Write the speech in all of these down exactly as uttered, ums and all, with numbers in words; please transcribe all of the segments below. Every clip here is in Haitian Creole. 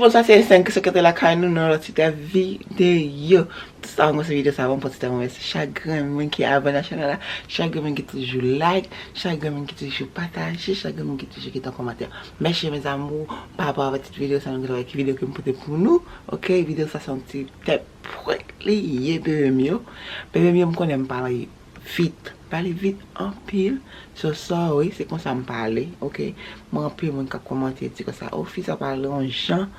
Bonswa, se Eseng ki sot lakay nou nan lòt ti tèt videyo. Tout sa, mwen se videyo sa, mwen pòt ti tèt mwen, mèsi chak grenn moun ki abòne a chanèl la, chak grenn moun ki toujou like, chak grenn moun ki toujou pataje, chak grenn moun ki toujou kite yon kòmantè. Mèsi, mes amours, pa rapò avèk ti videyo sa, nou gen ki videyo ke m pote pou nou. Ok, videyo sa se yon ti tèt prank li ye, bebe m yo. Bebe m yo, m konnen m pale vit. Pale vit anpil. So sorry, se konsa m pale, ok? Mwen anpil moun k ap kòmante di konsa, o, fi sa pale yon jan.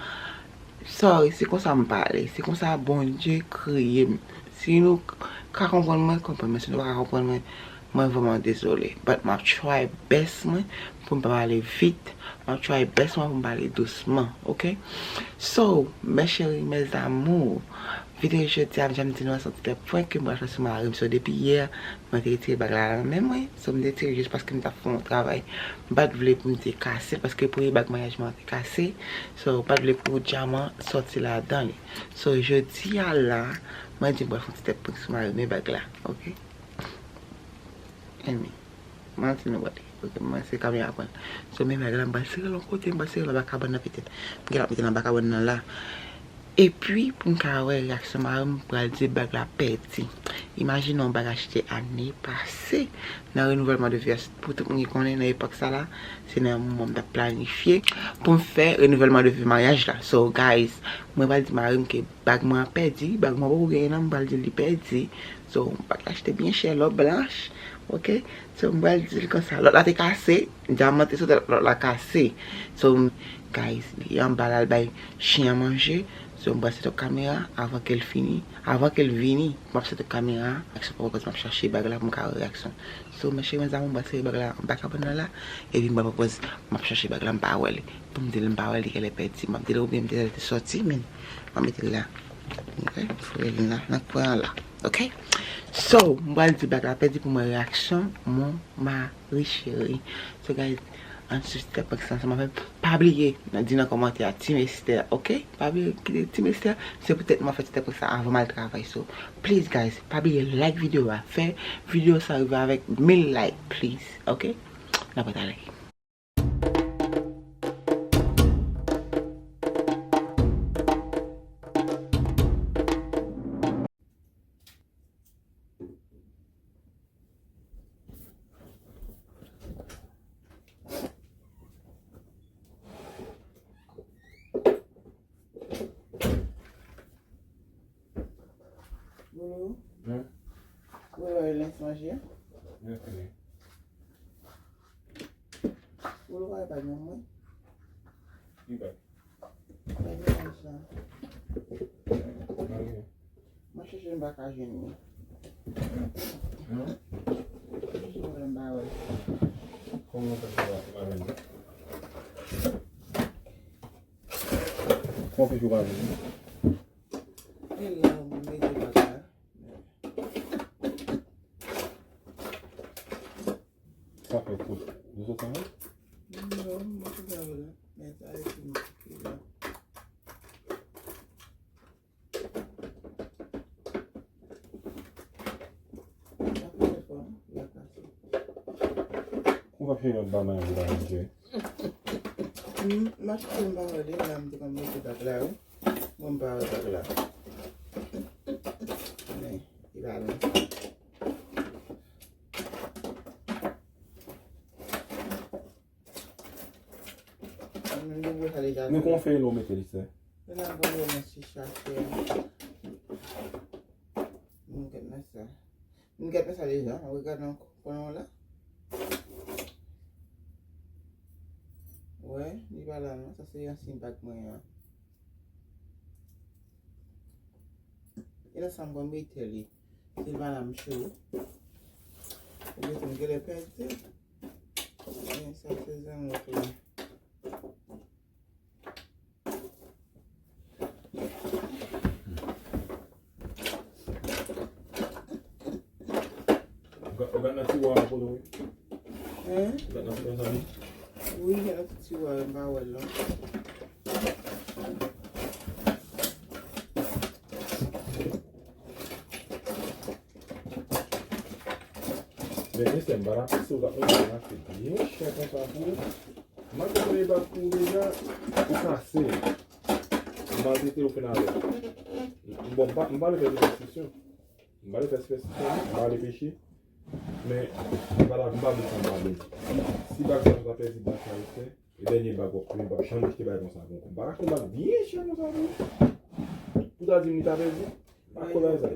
Sorry, se konsa m pale. Se konsa Bondye kreye m. Si nou ka konprann mwen, konprann mwen. Si nou pa ka konprann mwen, mwen vrèman dezole. But m ap try best mwen pou m pa pale vit. M ap try best mwen pou m pale dousman, ok? So, mes chéris, mes amours, videyo jodi a, jan m di nou an, se yon ti tèt prank ke m pral fè sou mari m. So, depi yè, mwen te retire bag la nan men mwen. So, m te retire jis paske m t ap fè yon travay. M pa t vle pou m te kase l, paske premye bag maryaj mwen an te kase. So, m pa t vle pou dyaman sòti ladan li. So, jodi a la, mwen di m pral fè yon ti tèt prank sou mari m, men bag la, ok? Enmi. Manti nou pral. Ok, mwen se kamera pran. So, men bag la, m pral sere l yon kote, m pral sere l anba kabann nan petèt. M gen l ap mete l anba kabann nan la. Epi, pou n ka wè reyaksyon mari m, m pral di bag la pèdi. Imajine yon bag achte ane pase nan renouvèlman de vi a. Pou tout moun ki konnen, nan epòk sa la, se nan yon moman m t ap planifye pou m fè renouvèlman de vi maryaj la. So, guys, mwen pral di mari m ke bag mwen an pèdi, bag mwen poko genyen non, m pral di l li pèdi. So, m pa t achte byen chè, lò blanch, ok? So, m pral di l konsa. Lòt la te kase, dyaman te sot, lòt la kase. So, m, guys, li anba la, l bay chen an manje. So, m pral set up kamera avan ke l fini, avan ke l vini, m ap set up kamera. Reyaksyon pa pòz, m ap chache bag la pou m ka wè reyaksyon. So, mes chéris, mes amours, m pral sere bag la anba kabann nan la, epi m pral pran pòz, m ap chache bag la, m pa wè li. Pou m di l m pa wè li, genlè pèdi, m ap di l oubyen m te, te sòti, men m ap mete l la. Ok, m foure l la, nan kwen an la. Ok? So, m pral di bag la pèdi pou m wè reyaksyon mon mari cheri. So, guys, ann swiv ti tèt prank sa ansanm avè m. Pa bliye, nan, di nan kòmantè a, Team Esther, ok? Pa bliye kite Team Esther, se poutèt mwen fè ti tèt prank sa avan m al travay. So, please, guys, pa bliye like videyo a, fè videyo sa rive avèk mil like, please, ok? N ap ret ale. Boulou. Hmm? Boulou, e lens manje? Mèkredi. Boulou, pa e pa gen mwen. Ki bag? Mwen chèche, m pa ka jwenn li. Mwen chèche, m pa wè l. Kòman w fè pou w pa jwenn li? Kòman w fè pou w pa jwenn li? E la, ou mete bag la. Sa fè kout. Ou sot anlè? Non, mwen sot anlè. Men sa e fini kout la. Sa fè fò, la kase. Ou pa fè yon ba manje la manje. Hmm, m achte m pa wè li, la m te konn mete bag la, wi. Bon, m pa wè bag la. Men, li pa la. Men kon fè lè w mete li, sè. Lè m voye nan ti sachè a. M gèt nan sa. M gèt nan sa deja. Regade nan konon la. Wè, li pa la non. Sa se ansyen bag mwen an. E nan sa m pral mete li. Si l pa la, m cho. Ou mete m genlè pèdi. Men sa se zanlòt la. Ou ka, ou ka nan tiwa a, Polo, wi. Hein? Ou ka nan tiwa sa, wi. Wi, gen nan ti tiwa, m pa wè l, non. Men mesye, m pa t ap panse w t ap mete yon afè byen chè konsa pou ou. M ap te premye bag pou ou deja, ou kase l. M maltrete l, ou fini avè l. Bon, m pa, m pa vle fè sipèstisyon. M pa vle fè sipèstisyon, m pa vle peche. Men, m pa ta, m pa vle sa, m pa vle. Si bag sa ta pèdi, bag sa respè, e dènye bag w ap, w ap janm achte bagay konsa pou m. M pa ka achte yon bag byen chè konsa pou ou. Pou ta di m li ta pèdi. M pa kwè bagay sa. M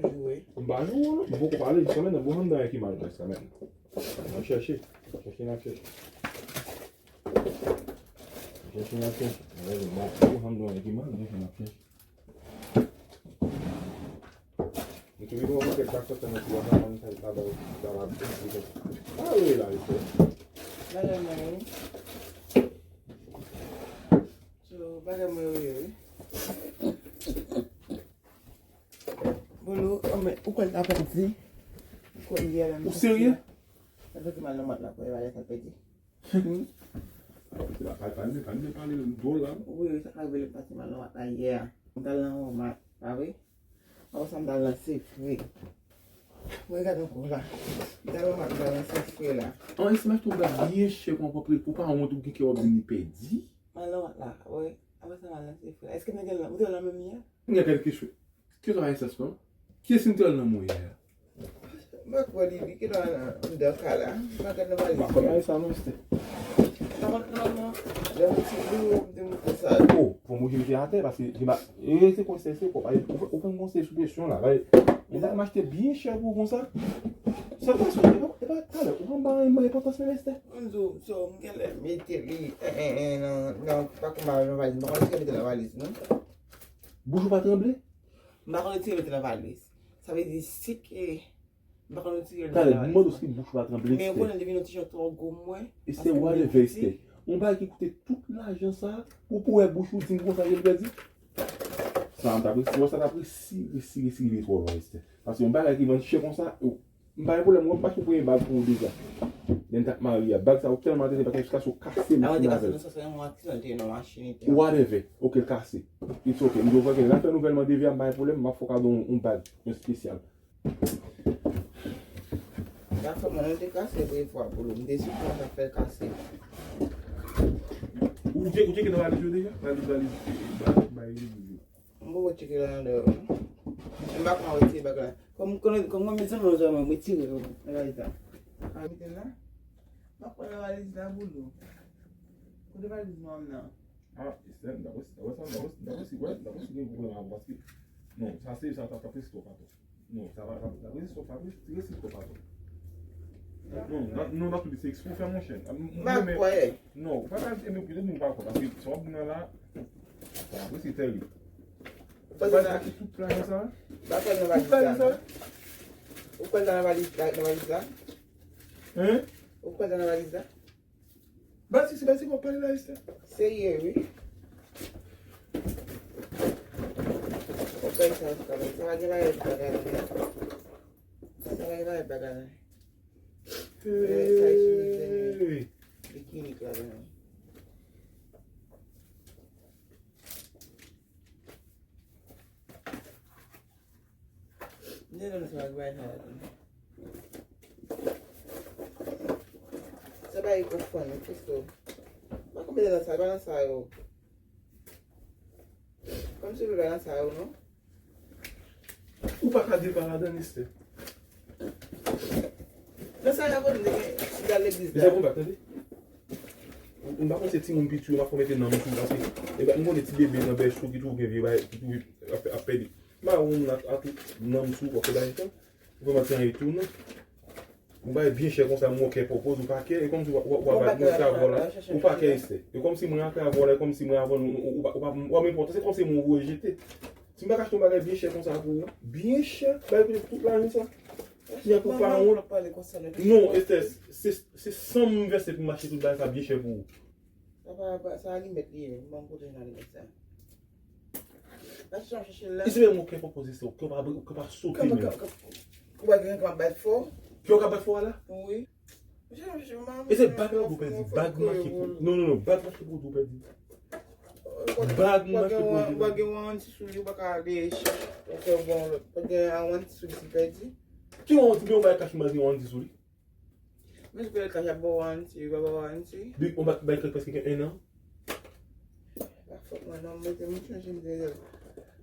pa jwe w non. M poko pale jiskamentnan. Bon, m nan ki mal jiskamentnan. N ap chèche. Chèche, n ap chèche. Chèche, n ap chèche. Bon, m nan ki mal, n ap chèche. Mwen te vin wè pakèt bak sòt nan ti wata, mwen sa li pa bay, li pa bay. Ah wi, la, li fè. Bagay mwen, wi. So, bagay mwen, wi, wi. Bolo, oh, men, ou kwè l ta pèdi? Ou serye? Sa fè mal nan mòt la, kwè, bagay sa pèdi. Hmm. Pa, pa, pa, pa, pa pale dwòl la. Wi, wi, sa ka rive lè m pase mal nan Walmart la yè a. M t al nan Walmart, pa vre? Apre sa, m t al nan Safeway. Mwen gade yon kou la. M t al Walmart, m t al nan Safeway la. An, si m achte yon bag byen chè pou anpre pou pa wont ou gen kè w ap di m li pèdi. M al nan Walmart la, wi. Apre sa, m al nan Safeway la. Èske m te al nan, ou te al nan menm yè? M gen kèk kesyon. Ki sa esans lan? Kiyès ki te al nan mwen yè a? M pa kwè li, li ki nan anndan ka la. M pa gad nan valiz. M pa kwè bagay sa non, Esther. Pa konn non, non. Lè m ti dou, m te montre sa. Oh, fò m oblije mete atè, paske li ma-, e, se konsèy, se kò. Ou fè, ou fè m konsèy sou kesyon la. Bay, ou pa m achte byen chè pou konsa. Sa pa sou, e pa, e pa talè, ou pa m ba yon enpòtans menm, Esther. M di w, so, m genlè mete li, en, en, en, nan, nan, pa konn nan valiz. M pa konn si mete nan valiz, non. Bouch ou pa tranble? M pa konn retire mete nan valiz. Sa vle di si ke m pa konn retire l nan valiz. Talè, m mande w si bouch ou pa tranble, Esther. Men ou konnen depi nou ti jan twò gwo mwen. Esther, whatever, Esther. Yon bagay ki koute tout lajan sa, ou pou wè bouch ou di m konsa ke l pèdi. Sa, m t ap resi, wè sa t ap resi, resi, resi rive twò lwen, Esther. Paske yon bagay ki vann chè konsa, ou M pa gen pwoblèm, w ap mache premye bag pou ou deja. Lè n t ap marye a, bag sa yo tèlman atake, bagay jiskaske w kase machin avè l. Whatever. Ok, l kase. It's ok. M di w, ok, lè n ap fè nouvèl mande vi a, m pa gen pwoblèm, m ap fè w kado yon, yon bag, yon espesyal. Dakò, mwen, mwen te kase premye fwa pou ou. M te sipoze fè l kase. Ou te, ou tcheke nan valiz yo deja? Valiz, valiz, valiz, valiz. M poko tcheke l anndan yo non. M pa konn retire bag la. Kòm, kòm, kòm mwen mezanmi, mwen mwen retire yo nan valiz la. A, mete l la. M pa kwè nan valiz la, Bolo. Kote valiz nwa m nan? A, Esther, m ta panse, m ta panse, m ta panse, m ta panse, wè, m ta panse gen pwoblèm avè w, paske, non, sa se, sa, sa, sa, sa, sa, Non, sa va, sa, sa, resi sou, sa, resi, resi sou, patwon. Non, non, non, non, se eksprè w fè, monchè. M pa kwè. Non, ou pa ka di, epi, epi, m pa kwè, paske sa w ap di la, sa, resi terib. Ou pa di sa? Tout plan sa? Tout plan sa? Ou kwè nan valiz la, nan valiz la? Hein? Ou kwè nan valiz la? Bati, se bati, mwen pale la, Esther. Serye, wi. Ou kwè sa, sa, sa, sa, gen bagay bagay la. Sa, gen bagay bagay la. Sa, sa, sa, Hey! Li kinik la, men. Mwen te konn sa ak bagay sa la tou. Sa bagay GoFundMe, Christo. Mwen konn mete nan sa, pa nan sa yo. Kòmsi ou pa nan sa yo, non? Ou pa ka depa ladan, Esther. Nan sa yo konn gen, li al legliz la. Mezanmi, konbyen, tande? M pa konn se timoun piti yo, m ap fè mete nanm sou, paske, e, m konnen ti bebe nan bèch ou ki toujou gen vye bagay, ki toujou ap, ap pèdi. M pa wè yon moun a, a tout nanm sou, w ap fè bagay sa. Ou fè manti anyen tou, non. Yon bagay byen chè konsa, m wè w kè pòpòz, ou pa kè, e kòmsi w ap, w ap, w ap, mwen kè avè w la, ou pa kè, Esther. E kòmsi mwen kè avè w la, e kòmsi mwen avè w, ou, ou, ou pa, ou pa, ou pa menm pòtan, se kòmsi mwen rejete. Si m pa ka achte yon bagay byen chè konsa pou ou, byen chè, bagay ki te tout lajan sa. Kounya pou pa wont. Non, Esther, se, se san m vèse pou m achte tout bagay sa byen chè pou ou. Sa pa, pa, sa alimèt li ye, m pa konn kote nan alimèt sa. Mèsi, m ap chèche l la. E se menm ou kè pòpòz, Esther, ou kè pa, ou kè pa sote menm. Ou pa gen kè m ap bat fò? Kè w ka bat fò a la? Wi. E se bag la ou pèdi, bag mache pou, non, non, non, bag mache pou ou pèdi. Bag mache pou ou pèdi. Ou pa gen yon anti sou li, ou pa ka ale chèche, ou fè bon lòt. Ou pa gen yon anti sou li si pèdi. Ki yon anti, men yon bagay kach, ou pa gen yon anti sou li. Men si pèdi kach ap ba w anti, yo pa ba w anti. Bi, yon bagay kach prèske gen en an. Pa Fòk mwen non, mwen te mwen chanje m te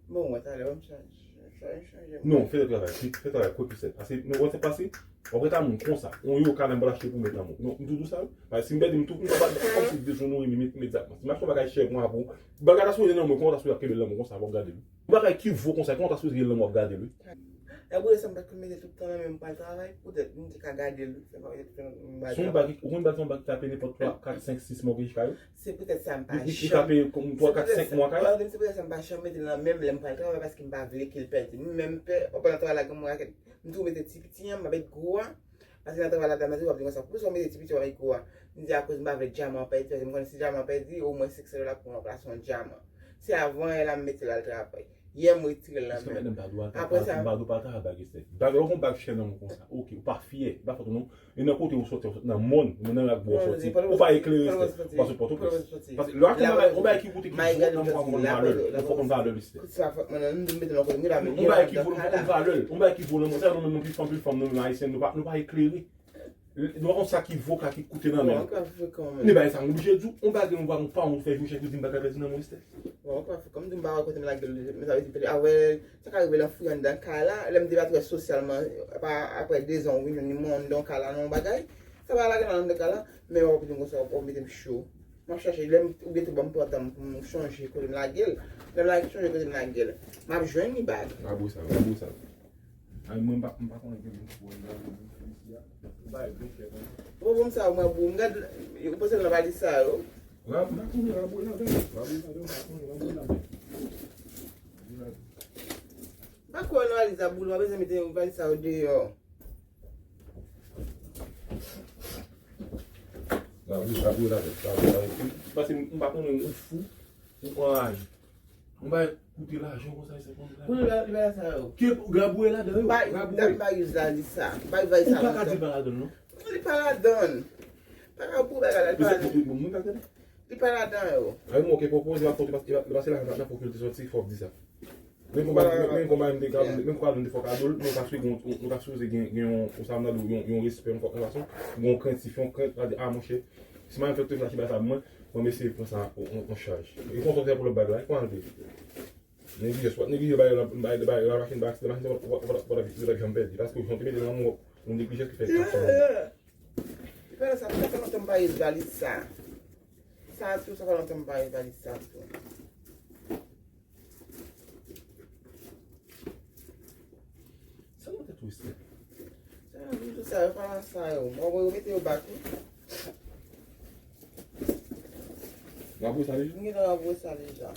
bon, mwen talè m chanje. Chanje, chanje. Non, fè travay, fè travay, kote sèt. Paske, nou wè sa pase, w ap rete moun konsa. On yo ka nan bal achte pou met nan moun. Non, m tou di w sa, wi. Paske si m pèdi m tou, m pa kòm si m te zonore m imedyatman. Si m achte yon bagay chè pou mwen, pou bagay ta sou nan mwen, kòman ta sou ap kenbe nan mwen konsa, w ap gade l. Yon bagay ki vo konsa, kòman ta sou nan mwen, w ap gade l. Lè boule sa m pa t konn mete tout tan nan men m pral travay, poutèt m te ka gade l, fè pa mete tout tan nan men m pral travay. Se yon bag, ou konn bag, se yon bag ki tape nenpòt twa, kat, senk, sis mwa ki ka yo? Se poutèt sa m pa janm. Li, li, li tape kòm twa, kat, senk mwa ka yo? Se poutèt sa m pa janm mete l nan men m lè m pral travay paske m pa vle ke l pèdi. M menm pè, w ap nan travay la, gen mwen rakèt, m tou mete ti piti an, m ap met gwo a. Paske nan travay la, dam nan toujou ap di konsa, poukisa w mete ti piti w ap met gwo a? M di akoz m pa vle dyaman pèdi, paske m konnen si dyaman pèdi, omwen senk san dola pou m ranplase yon dyaman. Se avan yè la m mete l al travay. Yè m retire l nan men m. Apre sa, m pa dou pa ta bag estè. Bag la, ou gon bag chè nan men w konsa. Oke, ou pa fyè, e pa fòt ou non. E nan kote ou soti, ou soti nan mòn, men nan rak bò ou soti. Ou pa eklere estè. Ou pa sot Pòtoprens. Paske lè w achte yon bagay, yon bagay ki koute ki vo nan men w, ou pa konn valè l. Ou pa konn valè l estè. Yon bagay ki vo, ou pa konn valè l. Yon bagay ki vo nan men w, sa nou menm nou pi fanm, pi fanm, nou menm ayisyen, nou pa, nou pa eklere. Nou pa konn sa ki vo ka ki koute nan men. Bon, ou ka fè kanmenm. Ni bagay sa, m oblije di w, yon bagay nou pa, nou pa, nou fè jou chèk, ou di m bagay pèdi nan men estè. Bon, ou ka fè kanmenm, di m pa wè kote m lage l, men sa vle di, pèdi, a wè, sa ka rive l anfouye anndan kay la, lè m te pa trè sosyalman, apa, apre dezan, ou vin jwenn li mwen anndan kay la, nan yon bagay, sa pa lage nan anndan kay la, men w ap di m konsa, w ap mete m cho. M ap chache, lè m, oubyen tou ban m pran tan m pou m chonje kote m lage l. Lè m lage, chonje kote m lage l. M ap jwenn li bag. Bravo sa, bravo sa. Ay, mwen, m pa, m pa konnen ki moun ki pou wè nan isi a. Ou bay byen chè, non? Ou bon sa, ou mwen bon. M gad, ou panse nan valiz sa yo? Rab, m pa konnen rab ou ladan. Rab ou ladan, m pa konnen rab ou ladan. M pa kwè nan valiz la, boul, ou pa bezwen mete valiz sa yo deyò. Rab ou, rab ou ladan, rab ou ladan. Paske m pa konnen ou fou, ou anraje. Yon bagay koute lajan konsa, se konn lajan. Pou li ba, li ba sa yo. Ke grabouye ladan yo, grabouye. Dat m pa use la, li sa. M pa use sa. Ou pa ka di pa ladan, non. Non, li pa ladan. Pa ka pou bagay la, li pa ladan. Bon, moun pa tande. Li pa ladan yo. Ay, mwen, oke, pwopoze, m ap pote, paske, paske lajan pa nan pokil te soti, fò w di sa. Menm konpa, menm konpa, m te ka, menm konpa, m te fò kado l, nou ka sou, nou ka sou gen, gen yon, yon sa m nan yon, yon respè, yon fason, yon krentif, yon krent, pa di, a, monchè, si m fè tout sa ki ba sa mwen, Bon, mesye, pran sa an, an, an chaj. E konsa w fè pou lòt bag la, e kòman l te? Neglijans, w ap neglije bagay la, bagay, bagay la, machin, bagay, aksidan, machin, w ap, w ap, w ap, w ap, w ap janm pèdi. Paske w te mete nan yon, yon neglijans ki fè kap sou moun. Li pa nan sa, sa fè lontan m pa use valiz sa. Sa tou, sa fè lontan m pa use valiz sa tou. Sa nan tèt ou, Esther? Sa nan tèt ou, sa yo pa nan sa yo. Mwen, mwen mete yo bak, wi. Ou ap voye sa deja? M gentan voye sa deja.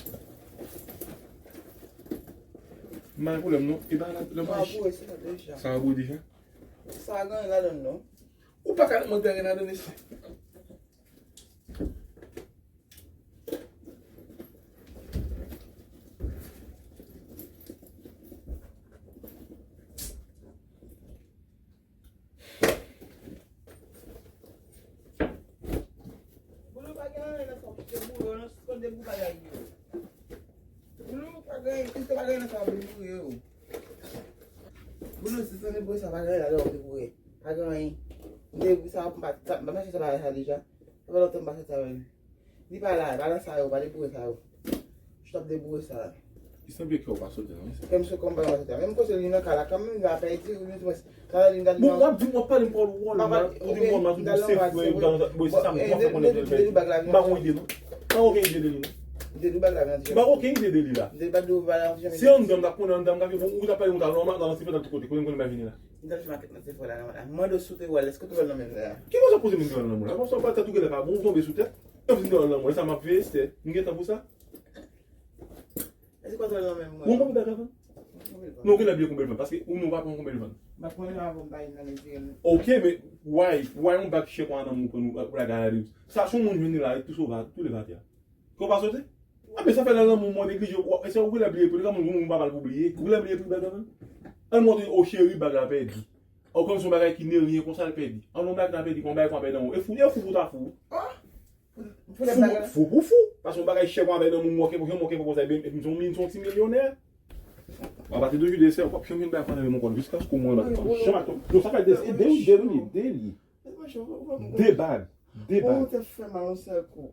M pa gen pwoblèm, non. E pa la, lè mwen voye sa deja. Sa voye deja? Sa gen anyen ladan l, non. Ou pa ka mande anyen ladan l, Esther. Boulou pa gen anyen nan sa w kite boulou nan sispann de gwo bagay yo. Boulou pa gen, kite pa gen nan sa w boulou yo. Boulou sispann de boulou sa pa gen anyen ladan w boulou. Pa gen anyen. M te di sa m pa, m pa mache sa bagay sa deja. Sa fè lontan m pa soti avè l. Li pa la, pa nan sa yo, pa deboure sa yo. Jis ap deboure sa. Li sanble kè w pa soti non, mesye. Kè m sou kòm pa soti. Menm kote li nan ka la, kanmenm li pa pèdi, ou di mwen, talè li m ta di. Bon, w ap di m, w ap pale m pawòl wòl, ou di m wòl, m ap di se frè, ou ta, bon, se sa m pa fè konnen de l pèdi. M pa gon ide non. M pa gon ide de li non. M pa gon ide de li la. Se anndan m ta konnen anndan m ka fè, bon, ou ta pale m ta lòm nan ti fè nan tout kote, kote m konnen m pa vini la. M t al fè makèt nan Sephora la, la. M mande w si w te wè l, èske w te wè l nan men l la? Ki koze poze moun te wè l nan men l la? Konsa w pa tèt ou genlè pa bon, ou tonbe sou tèt. Epi m te wè l nan men l, sa m ap veye, Esther. M gentan pou sa. Èske w te wè l nan men mwen? Bon, konbyen bag la vann? Non, ou genlè bliye konbyen l vann, paske ou menm ou pa konn konbyen l vann. M pa konnen avan m pa vin nan mezi. Ok, men why, why yon bag chè konsa nan men w pou nou, pou lage a la riv? Sa se yon moun jwenn li la, tou sove, tou leve atè a. Ke w pa sote? A, men sa fè nan lanmou mwen neglije, w ap, se ou genlè bliye pri, lanmou moun pa mal pou bliye. Ou genlè bliye pri bag la menm? Ann montre, o cheri, bag la pèdi. O kòm se yon bagay ki ne rien konsa l pèdi. Ann yon bag la pèdi, kon bagay konsa pèdi nan ou. E fou, e fou pou ta fou. Fou, fou pou fou. Paske yon bagay chè konsa pèdi nan moun mwen, ke pou jan mwen ke pou konsa, epi m se yon, m se yon ti milyonè. Apati de jodi, se w p ap janm vin bay pwoblèm nan men mwen ankò, jiskaske mwen, m p ap janm ak ou. Non, sa fè de, de, de, de, de, de, de bag. De bag. Ou te fè mal yon sèl kou.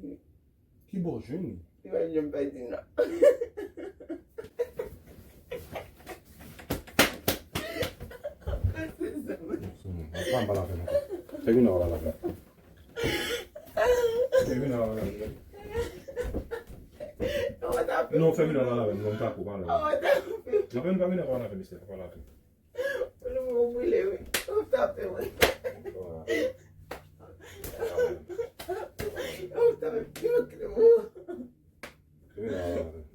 Ki bò w jwenn li? Li pa janm pa di non. Hmm, pa m pale avè l ankò. Fèmina, pa pale avè l. Fèmina, pa pale avè l. Non, Fèmina, pa pale avè l. Non, m tako, pa pale avè l. Non, Fèmina, pa pale avè l, mesye, pa pale avè l. Ou brile wi. Ou tape mwen. Ou tape pi mwen ke mwen. Fèmina, pa pale avè l.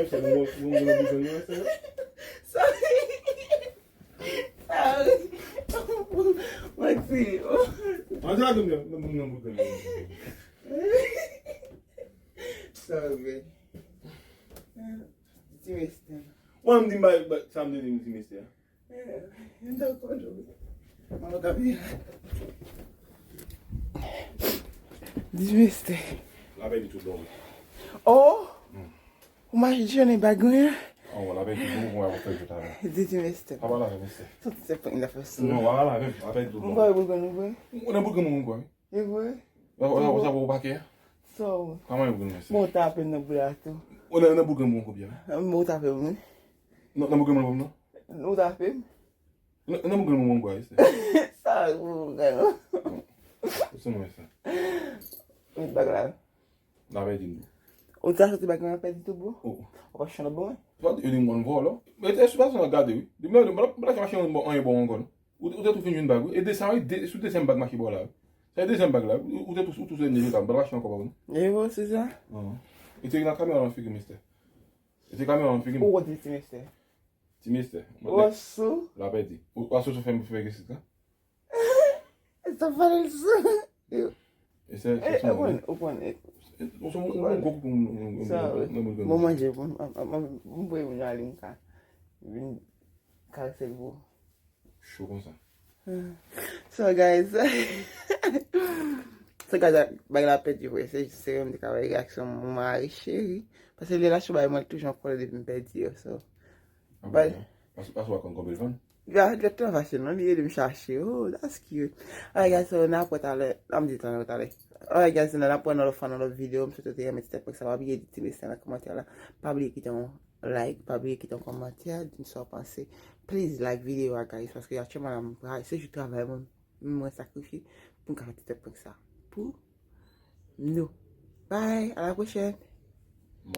Sa nou wè, nou wè, nou wè, nou wè, sa. Sorry. Sorry. Manti. Ann lage m nan, nan, nan boukè m. Sorry. Ti mistè. Mwen, m di m bay, bay, sa m te di m ti mistè. Di mistè. La pèdi tout bon. Oh! Ou mache jene bagay an? Oh, la pèdi tout bon, ou ap fè tout a lè. Di di mistè. Papa la fè mistè. Tout se pran la fè sou. Non, papa la fè, la pèdi tout bon. Mwen pa wè boukè nou vre. Ou nan boukè mwen, mwen kwè. E vre? Ou sa pou pake a? So. Kòman yo pou mwen se? Bon, tape nan bra tou. Ou nan, nan boukè mwen kopye. Bon, tape mwen. Nan, nan boukè mwen non? Ou tape m. Nan, nan boukè mwen mwen kwè se. Sa ou gen. Ou se mwen sa. Met bag la. La pèdi m. Ou ta soti bag la pèdi tout bon? Oh. Ou pa chann bon? Yo di m konn vòlò. Men te sou pa sa gade wi. Di mwen, mwen pa ka mache yon bon, anyen bon ankò non. Ou, ou te tou fin jwenn bag, wi. E de sa, wi, de, sou dezyèm bag mache bò la, wi. Sa e dezyèm bag la, wi. Ou, ou te tou, ou tou sou nèj ou ta, m pa mache ankò pa ou, non. E bon, se sa. E te nan kamera nan figi mistè. E te kamera nan figi m. Ou wè ti mistè. Ti mistè. Ou sou. La pèdi. Ou, ou asou sou fè m fè gesi, kan? Sa fè l sou. E se, se ou konn, ou konn. Ou se yon gwo koukou. Sa, wi. Mwen manje, mwen, mwen, mwen, mwen, mwen ale, m ka vin kase l pou. Cho konsa. So, guys. So, guys, bagay la pèdi vre. Se jis se yon ti travay reyaksyon mon mari cheri. Paske li la sou bay mwen toujou an kòlè depi m pèdi yo. So, bay. Paske, paske w pa konn konbyen l vann? Ya, li trè fasil, non? Li ede m chache. Oh, that's cute. Alright, guys, so, n ap wè talè. N ap di talè, talè. Alright, guys, so, n ap wè nan lòt fwa, nan lòt videyo. M swete w te renmen ti tèt prank sa. Pa bliye di ti mesaj nan kòmantè la. Pa bliye kite yon like, pa bliye kite yon kòmantè, di m sa w panse. Please like videyo a, guys, paske aktyèlman la, m pa, se jou travay mwen, mwen sakrifye pou m ka fè ti tèt prank sa pou nou. Bye, à la prochaine.